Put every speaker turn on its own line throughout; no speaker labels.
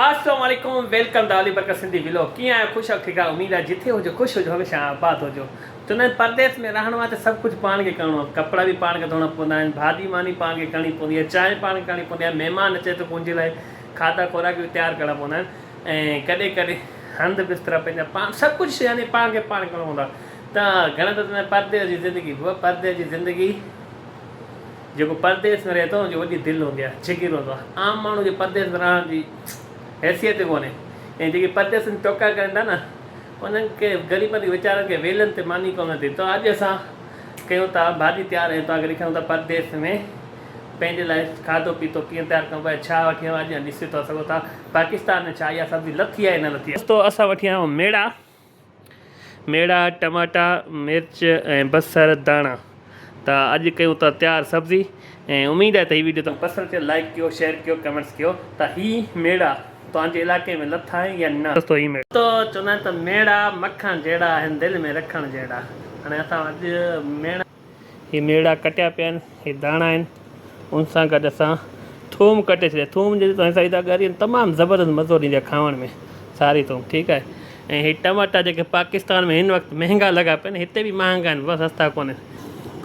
السلام عليڪم welcome ته علي برڪت سنڌي ويلوگ ڪيئن آهيو خوش آهيو ٺيڪ آهيو اميد آهي جٿي هجو خوش هجو هميشه آباد هجو چوندا آهن پرديس ۾ رهڻو آهي ته سڀ ڪجهه پاڻ کي ڪرڻو آهي ڪپڙا به پاڻ کي ڌوئڻا پوندا آهن ڀاڄي ماني پاڻ کي ڪرڻي پوندي آهي چانهه پاڻ کي ڪرڻي پوندي آهي مهمان اچي ته ان جي لاء کاڌا خوراڪ به تيار ڪرڻا پوندا آهن ۽ ڪڏهن ڪڏهن هنڌ بسترا پنهنجا پاڻ سڀ ڪجهه يعني پاڻ کي پاڻ ڪرڻو پوندو آهي ته گهڻا ته چوندا آهن پرديس جي زندگي بابا پرديس جي زندگي جيڪو پرديس ۾ رهي ٿو ان جي وڏي دل هوندي آهي جگر هوندو آهي عام ماڻهو جي پرديس ۾ رهڻ جي حيثيت ئي ڪونهي ۽ جيڪي پرديسين ٽوڪا ڪرن ٿا نه انهن کي غريبن کي ويچارن کي ويلن تي ماني ڪونه ٿي ته اڄ اسان ڪيون ٿا ڀاڄي تيار ۽ توهان کي ڏيکاريون ٿا پرديس ۾ پنهنجي لاء کاڌو پيتو ڪيئن تيار ڪبو آهي ڇا وٺي آيو آهيان اڄ ڏسي ٿا سگهو ٿا پاڪستان ۾ ڇا اها سبزي لٿي آهي نه لٿي آهي. دوستو اسان وٺي آيا آهيون ميڙا ميڙا ٽماٽا مرچ ۽ بصر داڻا ته اڄ ڪيون ٿا تيار سبزي ۽ اميد آهي ته هي ويڊيو توهان پسند ٿيو لائڪ ڪيو شيئر ڪيو ڪمينٽس ڪيو ته هي ميڙا توهان جي علائقي ۾ لٿا آهن يا نه. دوستو هي ميڙا. دوستو چوندا آهن ته ميڙا مکڻ جهڙا آهن دل ۾ رکڻ جهڙا هاڻي اسان اڄ ميڙا. هي ميڙا ڪٽيا پيا آهن، هي داڻا آهن، ان سان گڏ اسان ٿوم ڪٽي ڇڏيا، ٿوم جي توهان سائي ٿا ڳري تمام زبردست مزو ڏيندي آهي کائڻ ۾ ساري ٿوم ٺيڪ آهي ۽ هي ٽماٽا جيڪي پاڪستان ۾ هن وقت مهنگا لڳا پيا آهن هتي به مهانگا آهن بس سستا ڪونهن.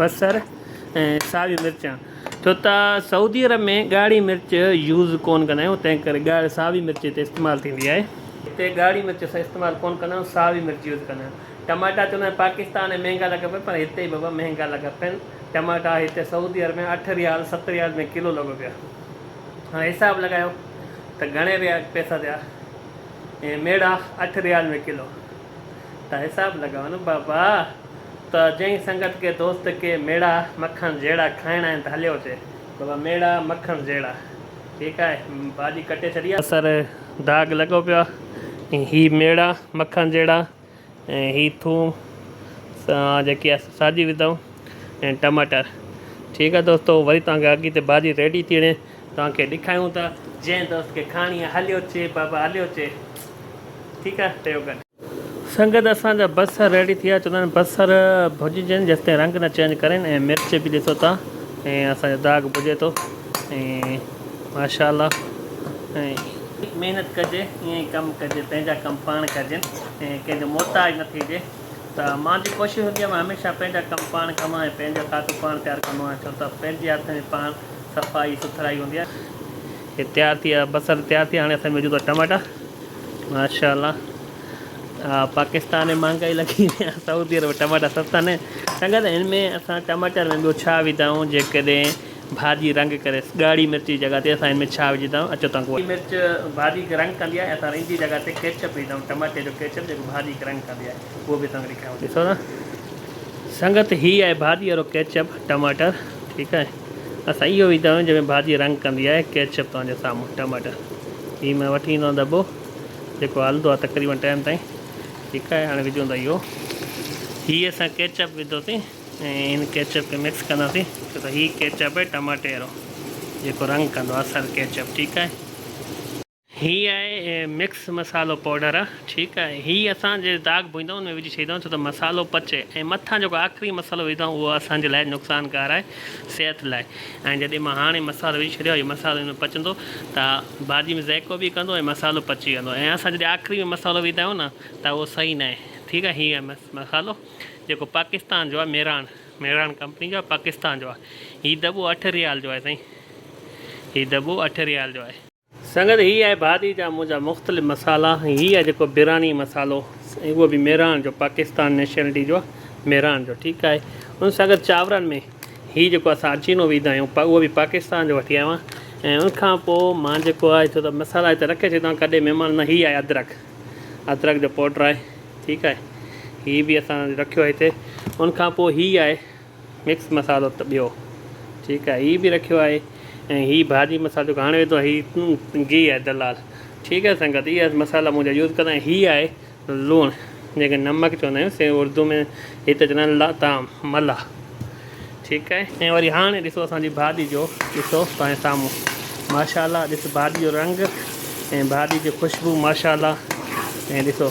بصر ۽ ساوي مرچان ڇو ته سعودي عرب ۾ ڳاڙهي مرچ يوز ڪون ڪندا آهيون تنهن ڪري ڳاڙهي ساوي مرچ هتي استعمال ٿيندي آهي. هتي ڳاڙهي مرچ اسان استعمال ڪون ڪندا آهيون ساوي مرچ يوز ڪندا آهيون. ٽماٽا چوندا آهن پاڪستان ۾ مهنگا لڳا پيا پر هتي بابا مهنگا لڳا پيا آهن ٽماٽا هتي سعودي عرب ۾ اٺ ريال ست ريال ۾ ڪلو لڳو پيو آهي هاڻي حساب لڳايو ته گهڻي ريال پئسا ٿيا ۽ ميڙا اٺ ريال ۾ ڪلو ته حساب لڳايو نه بابا ته جنهن سنگت کي دوست کي ميڙا مکڻ جهڙا کائڻا آهن ته هليو اچي بابا ميڙا مکڻ جهڙا ٺيڪ آهي ڀاڄي ڪٽي ڇڏي آهي. سر داغ لڳو پيو آهي ۽ هي ميڙا مکڻ جهڙا ۽ هي ٿوم سان جيڪي آهي ساڄي وڌائون ۽ ٽماٽر ٺيڪ آهي دوستو وري توهان کي اڳي تي ڀاڄي ريڊي ٿي وڃي توهان کي ڏيکايون ٿا جنهن دوست کي کائڻي آهي هليو اچي بابا هليو اچي ٺيڪ آهي ٽيو گڏ. سنگت اسان جا بصر ريڊي ٿي ويا چوندا آهن بصر ڀڄجن جيستائين رنگ نه چينج ڪرين ۽ مرچ به ڏسو ٿا ۽ اسان جو داغ ڀڄي ٿو ۽ ماشاء الله ۽ محنت ڪجي ائين ئي ڪم ڪجي پنهنجا ڪم پاڻ ڪجن ۽ ڪنهن جو محتاج نه ٿيجي ته مانجي ڪوشش هوندي آهي مان هميشه پنهنجا ڪم پاڻ ڪمان ۽ پنهنجو کاڌو پاڻ تيار ڪندو آهيان ڇو ته پنهنجي هٿ ۾ پاڻ صفائي سٿرائي هوندي آهي. هي تيار ٿي ويا بصر تيار ٿي ويا هاڻي اسان وجهون ٿا ٽماٽا ماشاء الله پاڪستان ۾ مهانگائي لڳي وئي آهي سعودي عرب ۾ ٽماٽا سستا نه سنگت هن ۾ اسان ٽماٽر ۾ ٻيو ڇا وڌا آهيون جيڪڏهن ڀاڄي رنگ ڪري ڳاڙهي مرچ جي جڳهه تي اسان هن ۾ ڇا وجهندا آهيون اچو توهان کي مرچ ڀاڄي کي رنگ ڪندي آهي اسان ان جي جڳهه تي ڪيچپ وجهندا آهيون ٽماٽي جو ڪيچپ جيڪو ڀاڄي کي رنگ ڪندي آهي اهو به توهان کي ڏيکاريان ٿو ڏسو نه سنگت هي آهي ڀاڄي وارو ڪيچپ ٽماٽر ٺيڪ آهي اسان اهو وجهندا آهيون جنهن ۾ ڀاڄي رنگ ڪندي آهي ڪيچپ توهان جي سامهون ٽماٽر هي مان وٺي ايندو آهيان دٻو جيڪو هلندو آهي تقريبن ٽائيم تائين ٺيڪ آهي هاڻي وجهون ٿا اهو هي اسان ڪيچپ وڌوسين ۽ هن ڪيچپ کي مڪس ڪنداسين ڇو ته هي ڪيچپ آهي ٽماٽي وارو جيڪو رنگ ڪندو آهي اصل ڪيچپ ٺيڪ آهي. هي آهي مڪس مصالحو پوڊر ٺيڪ آهي هي اسان جي داغ ڀوئيندا ان ۾ وجهي ڇڏيندا آهيون ڇو ته مصالحو پچي ۽ مٿان جيڪو آخري مصالحو وجهندا آهيون اهو اسان جي لاء نقصان ڪار آهي صحت لاء ۽ جڏهن مان هاڻي مصالحو وجهي ڇڏيو آهي مصالحو ان ۾ پچندو ته ڀاڄي ۾ ذائقو به ڪندو ۽ مصالحو پچي ويندو ۽ اسان جڏهن آخري ۾ مصالحو وجهندا آهيون نه ته اهو صحيح ناهي ٺيڪ آهي هي آهي مصالحو جيڪو پاڪستان جو آهي ميراڻ ميراڻ ڪمپني جو آهي پاڪستان جو آهي هي دٻو اٺ ريال جو آهي سائين هي دٻو اٺ ريال جو آهي. سنگت هي آهي ڀاڄي جا منهنجا مختلف مصالحا هي آهي جيڪو برياني مصالحو اهو به ميراڻ جو پاڪستان نيشنلٽي جو آهي ميراڻ جو ٺيڪ آهي ان سان گڏ چانورن ۾ هي جيڪو اسان اجينو وجهندا آهيون اهو به پاڪستان جو وٺي آيو آهيان ۽ ان کان پوء مان جيڪو آهي ڇو ته مصالحا هتي رکي ڇڏيندا آهيان ڪڏهن مهمان نه هي آهي ادرڪ ادرڪ جو پوڊر آهي ٺيڪ آهي هي به اسان رکيو آهي هتي ان کان پوء هي آهي مڪس مصالحو ته ٻيو ٺيڪ آهي هي به رکيو آهي ۽ هي ڀاڄي مصالحو جيڪو هاڻي وڌو آهي هي گيهه آهي دلال ٺيڪ آهي سنگت اهي مصالحا منهنجا يوز ڪندا آهن هي آهي لوڻ جنهن کي نمڪ چوندا آهيون سي اردو ۾ هتي چوندا آهن لا طعام ملا ٺيڪ آهي. ۽ وري هاڻي ڏسو اسان جي ڀاڄي جو ڏسو توهان جي سامهون ماشاء الله ڏس ڀاڄي جو رنگ ۽ ڀاڄي جي خوشبو ماشاء الله ۽ ڏسو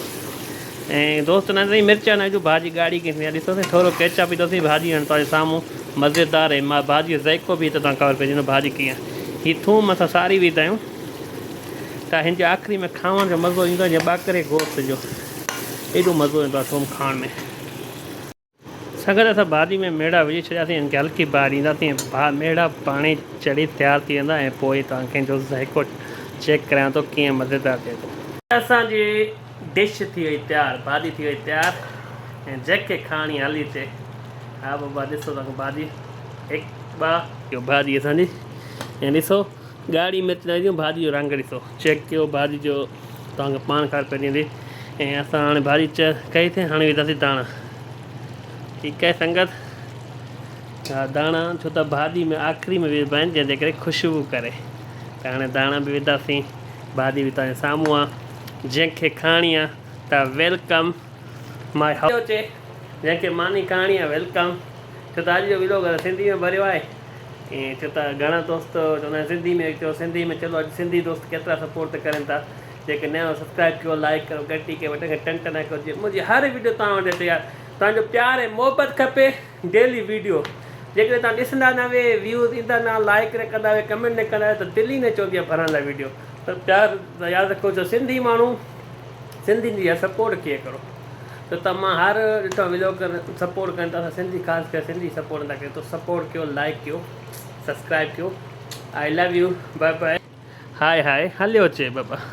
۽ دوست نه سائين مرچ نه جو ڀاڄي ڳاڙهي ڪيئن ٿيندي ڏسو سائين ٿورو ڪيچپ وڌو سائين ڀاڄي هاڻي توهان جي سامهون مزيدار ۽ ڀاڄي جو ذائقو به ته توهان خبر پئجي ويندو ڀاڄي ڪيئن هي ٿوم اسان ساري وڌا آهيون. ته هن جي آخري ۾ کاوڻ جو مزو ايندو آهي جيئن ٻاڪري گوشت جو ايڏو مزو ايندو آهي ٿوم کائڻ ۾. سنگت اسان ڀاڄي ۾ ميڙا وجهي ڇڏياسين هن کي هلڪي باهه ڏينداسين ۽ ميڙا پاڻي چڙهي تيار ٿي ويندا ۽ پوء توهان کي جو ذائقو چيڪ ڪرايان ٿو ڪيئن مزيدار ٿئي ٿو. اسان جي ڊش ٿي وئي تيار ڀاڄي ٿي وئي تيار ۽ جنهن کي کائڻي هلي اچي ها بابا ڏسو توهان کي ڀاڄي هڪ ٻه. اهو ڀاڄي اسان جي ۽ ڏسو ڳاڙهي مرچ نه وجهون ڀاڄي جو رنگ ڏسو چيڪ ڪيو ڀاڄي جو توهان کي پاڻ خبر پئجي ويندي ۽ اسان هاڻي ڀاڄي ڪئي ٿي هاڻي وجهنداسين داڻا ٺيڪ آهي سنگت ها داڻا ڇو ته ڀاڄي ۾ آخري ۾ وجهبا آهن جنهن جي ڪري خوشبو ڪري ته هاڻي داڻا به وڌاسين ڀاڄي به توهان جي سامهون آهي جنهن کي کائڻي آهي ته welcome my house جنهن کي ماني کائڻي آهي welcome ڇو ته اڄ جو ولاگ سنڌي ۾ ڀريو آهي ائين ڇو ته گهڻا دوست چوندا آهن سنڌي ۾ اچو سنڌي ۾ چلو اڄ سنڌي دوست ڪيترا سپورٽ ته ڪرين ٿا جيڪي نيو سبسڪرائب ڪيو لائڪ ڪرو گهنٽي کي بٽن کي ٽن ٽن ڪيو جي منهنجي هر ويڊيو توهان وٽ اچي يار توهان جو پيار ۽ محبت کپي ڊيلي ويڊيو جيڪڏهن توهان ڏسندا نه وي ويوز ايندا نه لائڪ نه ڪندا وي ڪمينٽ نه ڪندا ته دل ئي نه چوندي آهي ڀرڻ لاء ويڊيو ته پيار ياد رکو جو سنڌي ماڻهو سنڌين جي سپورٽ ڪيئن ڪرو ته ته مان هر ڏٺو ولاگ سپورٽ ڪن ٿا اسان سنڌي خاص ڪري سنڌي سپورٽ نٿا ڪريون ته سپورٽ ڪيو لائڪ ڪيو سبسڪرائب ڪيو آئي لو you bye by high high هليو اچي بابا.